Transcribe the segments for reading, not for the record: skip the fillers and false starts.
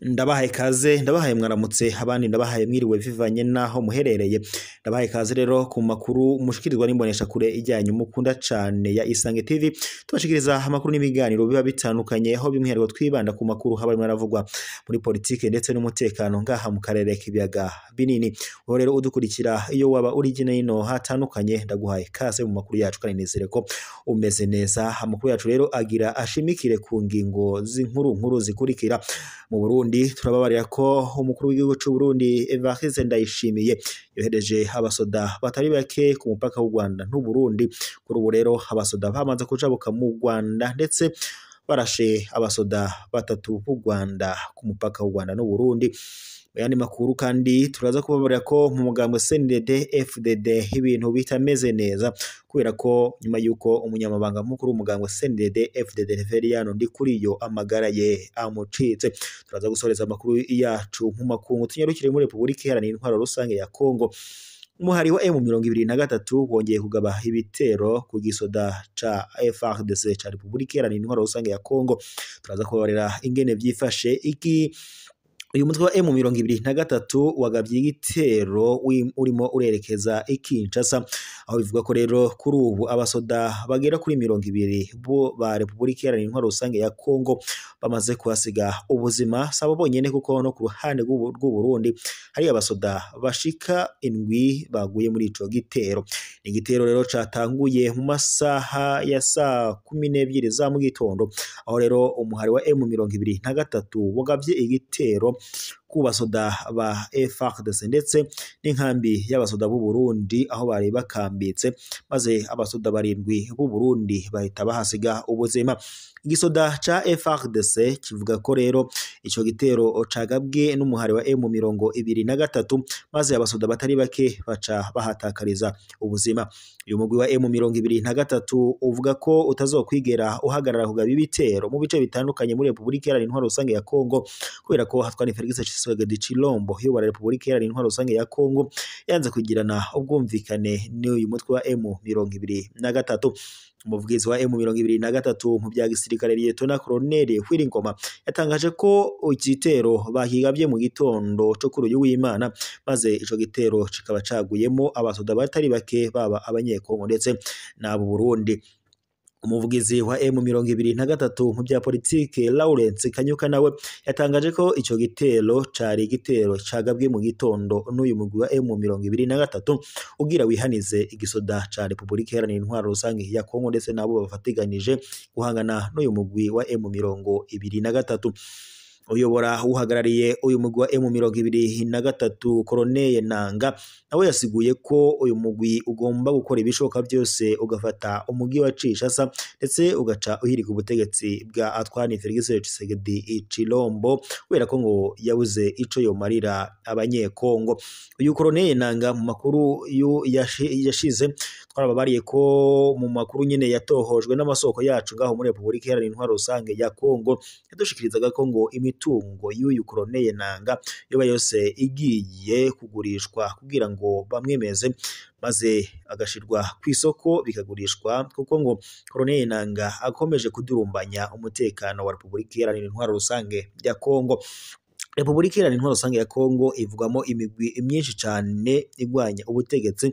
Ndabahaye kaze, ndabahaye mwaramutse, abandi ndabahaye mwiriwe bivanye naho muherereye. Ndabahaye kaze rero ku makuru mushikirizwa n'imbonesha kure ijyanye mukunda cane ya Isange TV. Tubashikiriza amakuru n'ibiganiro biba bitandukanye, aho bimwihariko twibanda ku makuru haba aravugwa muri politike ndetse n'umutekano ngaha mu karere k'ibiyaga binini. Wowe rero udukurikira iyo waba uri hirya no hino hatandukanye, ndaguhaye kaze mu makuru yacu kandi nizere ko umeze neza. Amakuru yacu rero agira ashimikire ku ngingo z'inkuru nkuru zikurikira. Mu Burundi turababarira ko umukuru w'igihugu c'u Burundi Evariste Ndayishimiye yohereje abasoda batari bake ku mupaka w'u Rwanda n'u Burundi. Kuri ubu rero abasoda bamaze kujabuka mu Rwanda ndetse barashe abasoda batatu b'u Rwanda ku mupaka w'u Rwanda n'u Burundi. Mu yandi makuru kandi turaza kubabarira ko mu mugambwe CNDD FDD ibintu bitameze neza, kubera ko nyuma yuko umunyamabanga mukuru w'umugambwe CNDD FDD Reveriyano Ndikuriyo amagara ye amucitse. Turaza gusoreza amakuru yacu mu makungu, tunyarukire muri Repubulika Iharanira Intwaro Rusange ya Kongo. Umuhari wa M23 wongeye kugaba ibitero ku gisoda ca FARDC ca Repubulika Iharanira Intwaro Rusange ya Kongo. Turaza kubabarira ingene vyifashe iki. Uyu mutwe wa M23 wagabye igitero urimo urerekeza i Kinshasa, aho bivuga ko rero kuri ubu abasoda bagera kuri 20 bo ba Repubulika Iharanira Intwaro Rusange ya Kongo bamaze kuhasiga ubuzima. Sabo bonyene, kuko no ku ruhande rw'u Burundi hari abasoda bashika 7 baguye muri ico gitero. Ni igitero rero catanguye mu masaha ya saa 12 za mu gitondo, aho rero umuhari wa M23 wagabye igitero ku basoda ba FARDC ndetse n'inkambi y'abasoda b'u Burundi aho bari bakambitse, maze abasoda 7 b'u Burundi bahita bahasiga ubuzima. Igisoda ca FARDC kivuga ko rero ico gitero cagabwe n'umuhari wa M23, maze abasoda batari bake baca bahatakariza ubuzima. Uyu mugwi wa M23 uvuga ko utazokwigera uhagarara kugaba ibitero mu bice bitandukanye muri Repubulika Iharanira Intwaro Rusange ya Kongo, kubera ko Hatwani Felix Tshisekedi Tshilombo uyobora Repubulika Iharanira Intwaro Rusange ya Kongo yanze kugirana ubwumvikane n'uyu mutwe wa M23. Umuvugizi wa M23 mu bya gisirikare Lieutenant Colonel Hwiringoma yatangaje ko igitero bakigabye mu gitondo cyo kuri uyu w'Imana, maze ico gitero kikaba caguyemo abasoda batari bake baba abanyekongo ndetse n'abo Burundi. Umuvugizi wa M23 mu bya politike Lawrence Kanyuka nawe yatangaje ko ico gitero cari igitero cagabwe mu gitondo n'uyu mugwi wa M23 ugira wihanize igisoda ca Repubulika Iharanira Intwaro Rusange ya Kongo ndetse nabo bafatiganije guhangana n'uyu mugwi wa M23. Uyobora uhagarariye uyu mugwi wa M23 Colonel Nanga nawe yasiguye ko uyu mugwi ugomba gukora ibishoboka byose ugafata umugi wa Kinshasa ndetse ugaca uhirika ubutegetsi bwa Antoine Felix Tshisekedi Tshilombo, kubera ko ngo yabuze ico yomarira abanyekongo. Uyu Colonel Nanga mu makuru yashize twarababariye ko mu makuru nyene yatohojwe n'amasoko yacu ngaho muri Repubulika Iharanira Intwaro Rusange ya Kongo, yadushikirizaga ko ngo imitungo y'uyu Colonel Nanga yoba yose igiye kugurishwa kugira ngo bamwemeze, maze agashirwa ku isoko bikagurishwa, kuko ngo Colonel Nanga akomeje kudurumbanya umutekano wa Repubulika Iharanira Intwaro Rusange ya Kongo. Repubulika Iharanira Intwaro Rusange ya Kongo ivugwamo imigwi myinshi cane igwanya ubutegetsi,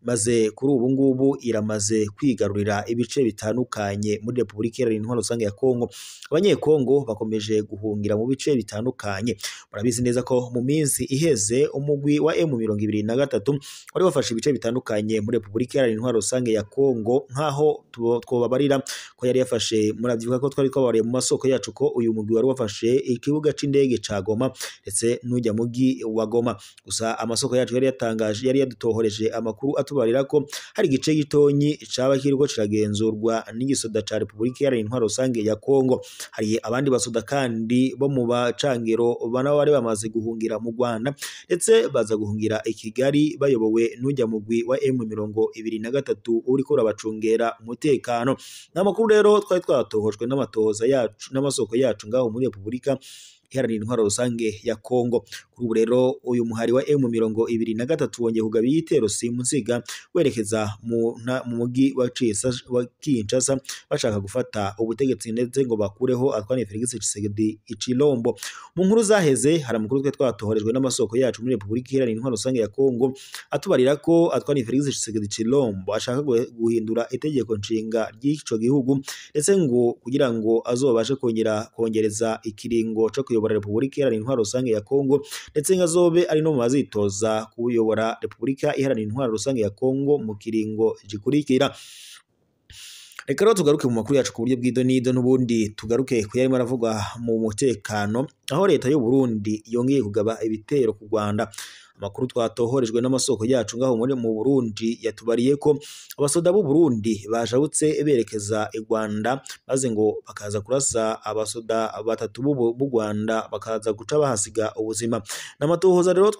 maze kuri ubu ngubu iramaze kwigarurira ibice bitandukanye muri Repubulika Iharanira Intwaro Rusange ya Kongo. Abanyekongo bakomeje guhungira mu bice bitandukanye. Murabizi neza ko mu minsi iheze umugwi wa M23 wari wafashe ibice bitandukanye muri Repubulika Iharanira Intwaro Rusange ya Kongo, nkaho twobabarira ko yari yafashe. Muravyibuka ko twari twabariye mu masoko yacu ko uyu mugwi wari wafashe ikibuga c'indege ca Goma ndetse n'ujya mugi wa Goma. Gusa amasoko yacu yari yatangaje, yari yadutohoreje amakuru atubarira ko hari igice gitonyi caba kiriko kiragenzurwa n'igisoda ca Repubulika Iharanira Intwaro Rusange ya Kongo. Hari abandi basoda kandi bo mu bacangero bana bari bamaze guhungira mu Rwanda ndetse baza guhungira i Kigali bayobowe n'ujya mugwi wa M23 uriko urabacungera umutekano. N'amakuru rero twari twatohojwe n'amatohoza yacu n'amasoko yacu ngaho muri Repubulika Iharanira Intwaro Rusange ya Kongo. Kuri ubu rero uyu muhari wa M23 wongeye kugaba igitero simusiga werekeza mu mugi wa Kinshasa bashaka gufata ubutegetsi ndetse ngo bakureho Antoine Felix Tshisekedi Tshilombo. Mu nkuru zaheze hari amakuru twe twatohorejwe n'amasoko yacu muri Republika Iharanira Intwaro Rusange ya Kongo atubarira ko Antoine Felix Tshisekedi Tshilombo ashaka guhindura itegeko nshinga ry'ico gihugu ndetse ngo kugira ngo azobashe kongereza ikiringo cyo kuyobora Republika Iharanira Intwaro Rusange ya Kongo, ndetse ngo azobe ari no mu bazitoza kuyobora Republika Iharanira Intwaro Rusange ya Kongo mu kiringo gikurikira. Reka rero tugaruke mu makuru yacu ku buryo bw'idonido, n'ubundi tugaruke ku yarimo aravugwa mu mutekano, aho leta y'u Burundi yongeye kugaba ibitero ku Rwanda. Amakuru twatohorejwe n'amasoko yacu ngaho muri mu Burundi yatubariye ko abasoda b'u Burundi bajabutse berekeza i Rwanda, maze ngo bakaza kurasa abasoda batatu b'u Rwanda bakaza guca bahasiga ubuzima. N'amatohoza rero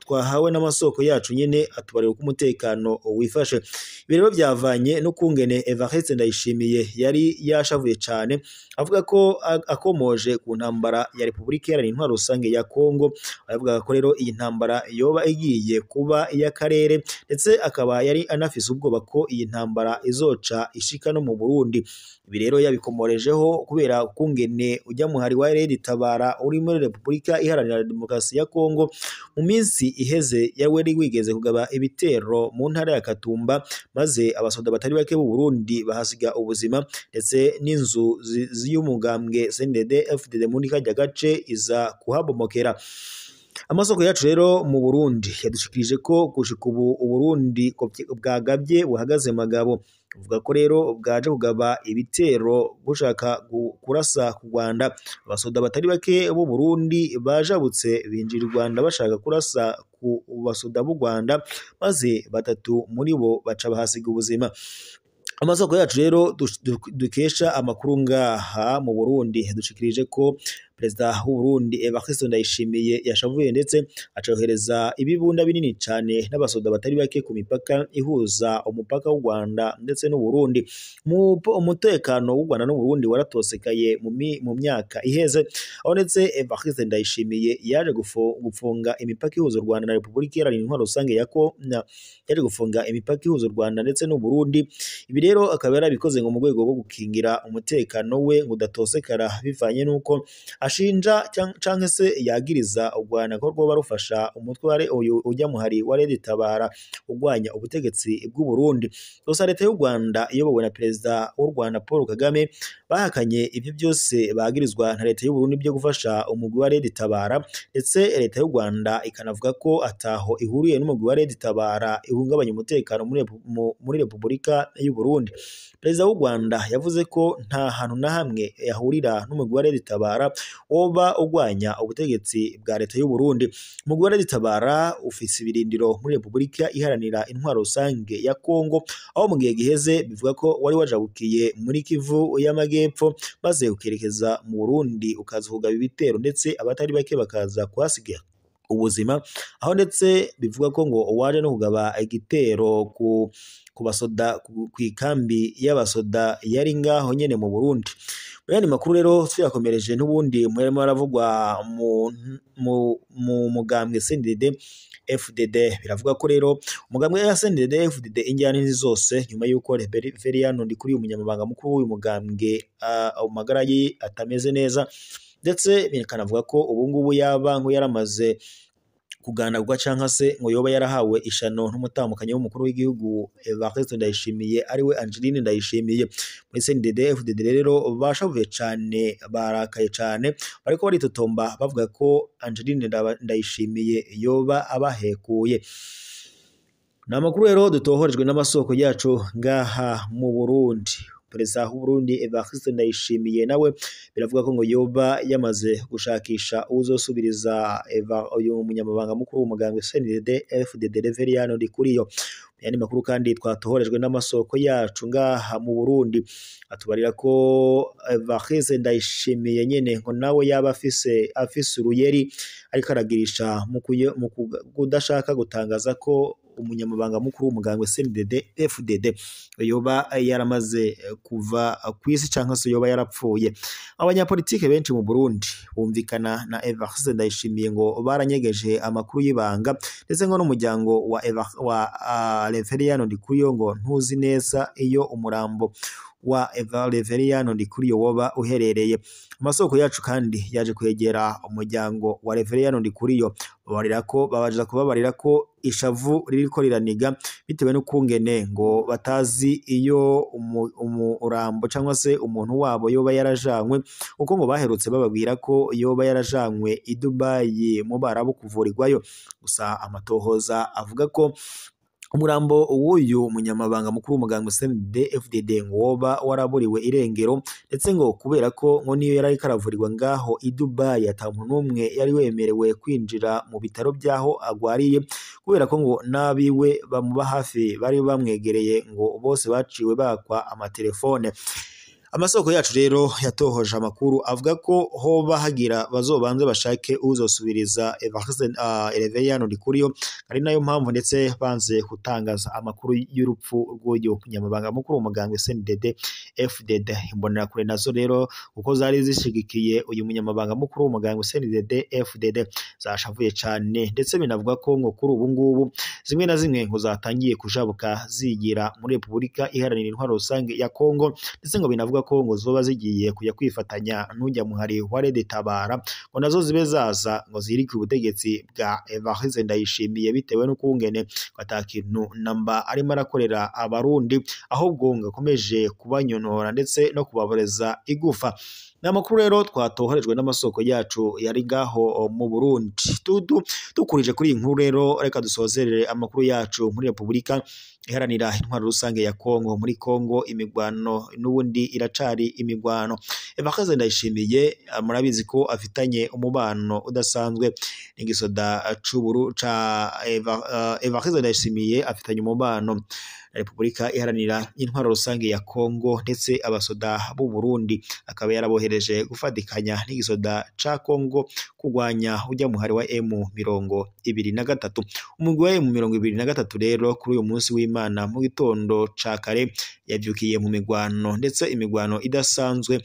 twahawe n'amasoko yacu nyene atubarira ko umutekano wifashe. Ibi rero byavanye no kungene Evariste Ndayishimiye yari yashavuye cane avuga ko akomoje ku ntambara ya Republika Iharanira Intwaro Rusange ya Kongo. Avuga ko rero iyi ntambara yoba igiye kuba iy'akarere, ndetse akaba yari anafise ubwoba ko iyi ntambara izoca ishika no mu Burundi. Ibi rero yabikomorejeho kubera kungene ujya muhari wa RED Tabara uri muri Republika Iharanira Demokarasi ya Kongo mu minsi iheze yari wigeze kugaba ibitero mu ntara ya Katumba, maze abasoda batari bake b'u Burundi bahasiga ubuzima, ndetse n'inzu y'umugambwe CNDD FDD muri kajya gace iza kuhabomokera. Amasoko yacu rero mu Burundi yadushikirije ko gushika ubu Uburundi bwagabye buhagaze magabo, uvuga ko rero bwaje kugaba ibitero bushaka kurasa ku Rwanda. Abasoda batari bake b'u Burundi bajabutse binjira u Rwanda bashaka kurasa ku basoda b'u Rwanda, maze batatu muri bo baca bahasiga ubuzima. Amasoko yacu rero dukesha amakuru ngaha mu Burundi yadushikirije ko Perezida w'u Burundi Evariste Ndayishimiye yashavuye ndetse acohereza ibibunda binini cane n'abasoda batari bake ku mipaka ihuza umupaka w'u Rwanda ndetse n'u Burundi. Umutekano w'u Rwanda n'u Burundi waratosekaye mu myaka iheze, aho ndetse Evariste Ndayishimiye yaje gufunga imipaka ihuza u Rwanda na Republika Iharanira Intwaro Rusange ya Kongo, yaje gufunga imipaka ihuza u Rwanda ndetse n'u Burundi. Ibi rero akaba yarabikoze ngo mu rwego rwo gukingira umutekano we ngo udatosekara, bivanye n'uko ashinja canke se yagiriza u Rwanda ko rwoba rufasha umutwe wari uyu ujya muhari wa RED Tabara urwanya ubutegetsi bw'u Burundi. Gusa leta y'u Rwanda iyobowe na Perezida w'u Rwanda Paul Kagame bahakanye ibyo byose bagirizwa na leta y'u Burundi byo gufasha umugwi wa RED Tabara, ndetse leta y'u Rwanda ikanavuga ko ataho ihuriye n'umugwi wa RED Tabara ihungabanya umutekano muri Republika y'u Burundi. Perezida w'u Rwanda yavuze ko nta hantu na hamwe yahurira n'umugwi wa RED Tabara woba urwanya ubutegetsi bwa leta y'u Burundi. Umugwi wa RED Tabara ufise ibirindiro muri Republika Iharanira Intwaro Rusange ya Kongo, aho mu gihe giheze bivuga ko wari wajabukiye muri Kivu y'Amajyepfo maze ukerekeza mu Burundi ukaza kugaba ibitero, ndetse abatari bake bakaza kuhasiga ubuzima, aho ndetse bivuga ko ngo waje no kugaba igitero ku basoda ku ikambi y'abasoda yari ngaho nyene mu Burundi. Muyandi makuru rero tuyakomereje n'ubundi muyarimo aravugwa mu mugambwe CNDD FDD. Biravuga ko rero umugambwe ya CNDD FDD injyana zose nyuma yuko Reveriyano Ndikuri umunyamabanga mukuru w'uyu mugambwe amagara ye atameze neza, ndetse bikanavuga ko ubu ngubu yaba ngo yaramaze kuganagwa canka se ngo yoba yarahawe ishano n'umutamukanyi w'umukuru w'igihugu Evariste Ndayishimiye ariwe Angeline Ndayishimiye. Muri CNDD FDD rero bashavuye cane, barakaye cane, bariko baritotomba bavuga ko Angeline Ndayishimiye yoba abahekuye. Ni amakuru rero dutohorejwe n'amasoko yacu ngaha mu Burundi. Perezida w'u Burundi Evariste Ndayishimiye nawe biravuga ko ngo yoba yamaze gushakisha uzosubiriza uyu munyamabanga mukuru w'umugambwe CNDD FDD Reveriyano Ndikuriyo. Yandi makuru kandi twatohorejwe n'amasoko yacu ngaha mu Burundi atubarira ko Evariste Ndayishimiye nyene ngo nawe yaba afise uruyeri ariko aragirisha mu kudashaka gutangaza ko umunyamabanga mukuru w'umugambwe CNDD FDD yoba yaramaze kuva kw'isi canke se yoba yarapfuye. Abanyapolitike benshi mu Burundi bumvikana na Evariste Ndayishimiye ngo baranyegeje amakuru y'ibanga, ndetse ngo n'umuryango wa Reveriyano Ndikuriyo ngo ntuzi neza iyo umurambo wa Reveriyano Ndikuriyo woba uherereye. Amasoko yacu kandi yaje kwegera umuryango wa Reveriyano Ndikuriyo babaza kubabarira ko ishavu ririko riraniga bitewe n'ukungene ngo batazi iyo umurambo cyangwa se umuntu wabo yoba yarajanywe, uko ngo baherutse bababwira ko yoba yarajanywe i Dubai mu Barabu kuvurirwayo. Gusa amatohoza avuga ko umurambo w'uyu munyamabanga mukuru w'umugambwe CNDD FDD ngo woba waraburiwe irengero, ndetse ngo kubera ko ngo niyo yari ariko aravurirwa ngaho i Dubai ata muntu n'umwe yari wemerewe kwinjira mu bitaro by'aho agwariye, kubera ko ngo n'abiwe bamuba hafi bari bamwegereye ngo bose baciwe bakwa amatelefone. Amasoko yacu rero yatohoje amakuru avuga ko hoba hagira bazobanze bashake uzosubiriza Evariste Reveriyano Ndikuriyo, ari nayo mpamvu ndetse banze gutangaza amakuru y'urupfu rw'uyu munyamabanga mukuru w'umugambwe CNDD FDD. Imbonerakure nazo rero kuko zari zishigikiye uyu munyamabanga mukuru w'umugambwe CNDD FDD zashavuye cane, ndetse binavuga ko ngo kuri ubu ngubu zimwe na zimwe ngo zatangiye kujabuka zigira muri Repubulika Iharanira Intwaro Rusange ya Kongo, ndetse ngo binavuga ko ngo zoba zigiye kujya kwifatanya n'ujya muhari wa Red Tabara ngo nazo zibe zaza ngo zirike ubutegetsi bwa Evariste Ndayishimiye, bitewe n'ukungene atakintu namba arimo arakorera abarundi, ahubwo ngo akomeje kubanyonora ndetse no kubaboreza igufa. Ni amakuru rero twatoherejwe n'amasoko yacu yari ngaho mu Burundi. Dukurije kuri iyi nkuru rero, reka dusozerere amakuru yacu muri Repubulika Iharanira Intwaro Rusange ya Kongo. Muri Kongo imigwano n'ubundi iracari imigwano. Evariste Ndayishimiye murabizi ko afitanye umubano udasanzwe n'igisoda c'uburu ca Evariste Ndayishimiye afitanye umubano na Repubulika Iharanira Intwaro Rusange ya Kongo, ndetse abasoda b'u Burundi akaba yarabohereje gufatikanya n'igisoda ca Kongo kurwanya ujya muhari wa M23. Umugwi wa M23 rero kuri uyu munsi w'Imana mu gitondo ca kare yavyukiye mu migwano, ndetse imigwano idasanzwe,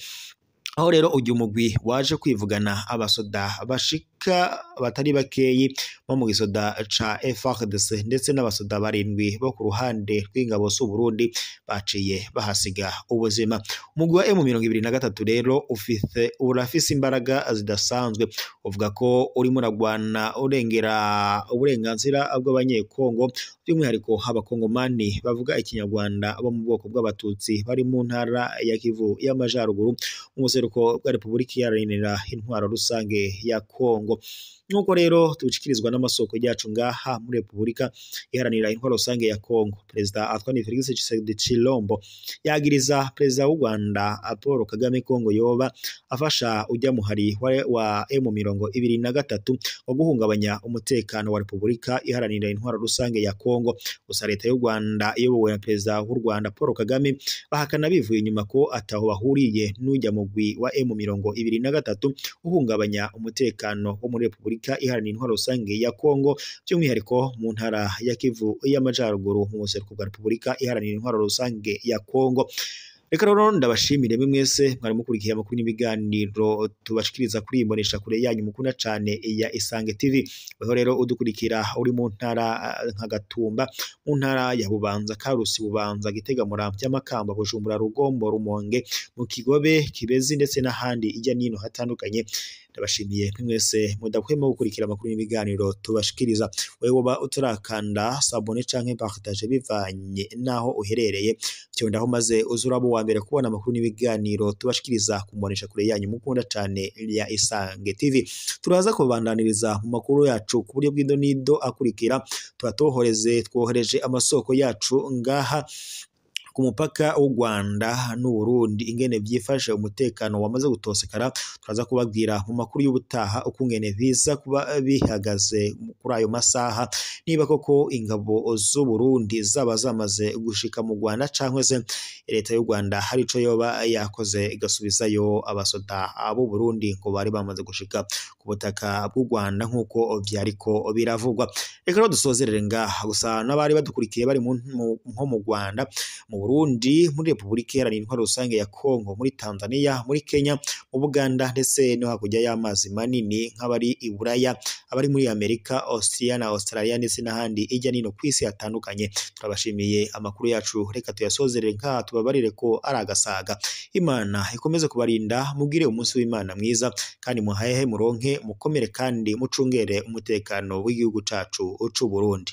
aho rero uyu mugwi waje kwivugana abasoda bashika batari bakeyi bo mu gisoda ca FARDC, ndetse n'abasoda barindwi bo ku ruhande rw'ingabo z'u Burundi baciye bahasiga ubuzima. Umugwi wa M23 rero urafise imbaraga zidasanzwe, uvuga ko urimo uragwana urengera uburenganzira bw'abanyekongo, by'umwihariko abakongomani bavuga ikinyarwanda bo mu bwoko bw'abatutsi bari mu ntara ya Kivu y'Amajaruguru mu buseruko bwa Repubulika Iharanira Intwaro Rusange ya Kongo. Nuko rero tubishikirizwa n'amasoko yacu ngaha muri Repubulika Iharanira Intwaro Rusange ya Kongo, Perezida Antoine Felix Tshisekedi Tshilombo yagiriza Perezida w'u Rwanda Paul Kagame Kongo yoba afasha ujya muhari wa M23 wo guhungabanya umutekano wa Repubulika Iharanira Intwaro Rusange ya Kongo. Gusa leta y'u Rwanda iyobowe na Perezida w'u Rwanda Paul Kagame bahakana bivuye inyuma ko ataho bahuriye n'ujya mugwi wa M23 uhungabanya umutekano wo muri Repubulika Iharanira Intwaro Rusange ya Kongo, by'umwihariko mu ntara ya Kivu y'Amajaruguru mu buseruko bwa Repubulika Iharanira Intwaro Rusange ya Kongo. Reka rero ndabashimire mwe mwese mwari mukurikiye amakuru n'ibiganiro tubashikiriza kuri imbonesha kure yanyu mukunda cane ya Isange TV. Weho rero udukurikira uri mu ntara nka Gatumba, mu ntara ya Bubanza, Karusi, Bubanza, Gitega, Muramvya, Makamba, Bujumbura, Rugombo, Rumonge, mu Kigobe, Kibezi ndetse n'ahandi ijya nino hatandukanye. Ndabashimiye mwese mudahwema gukurikira amakuru n'ibiganiro tubashikiriza. Wewe woba utarakanda sabone canke partage bivanye naho uherereye, cyondaho maze uzurabo wa mbere kubona amakuru n'ibiganiro tubashikiriza kumbonesha kure yanyu mukunda cane ya Isange TV. Turaza kubandaniriza mu makuru yacu ku buryo bw'indonido akurikira, tubatohoreze twohereje amasoko yacu ngaha ku mupaka w'u Rwanda n'u Burundi ingene vyifashe, umutekano wamaze gutosekara. Turaza kubabwira mu makuru y'ubutaha ukungene biza kuba bihagaze kuri ayo masaha, niba koko ingabo z'u Burundi zaba zamaze gushika mu Rwanda cankwe se leta y'u Rwanda hari ico yoba yakoze igasubizayo abasoda b'u Burundi ngo bari bamaze gushika ku butaka bw'u Rwanda nk'uko vyariko biravugwa. Reka rero dusozerere ngaha, gusa n'abari badukurikiye bari nko mu Rwanda, mu Burundi, muri Repubulika Iharanira Intwaro Rusange ya Kongo, muri Tanzania, muri Kenya, mu Buganda ndetse no hakurya y'amazi manini nk'abari i Buraya, abari muri Amerika, Austria na Australia ndetse n'ahandi hirya no hino kw'isi hatandukanye. Turabashimiye, amakuru yacu reka tuyasozerere ngaha, tubabarire ko ari agasaga. Imana ikomeze kubarinda, mugire umunsi w'Imana mwiza kandi muhahehe muronke mukomere kandi mucungere umutekano w'igihugu cacu c'u Burundi.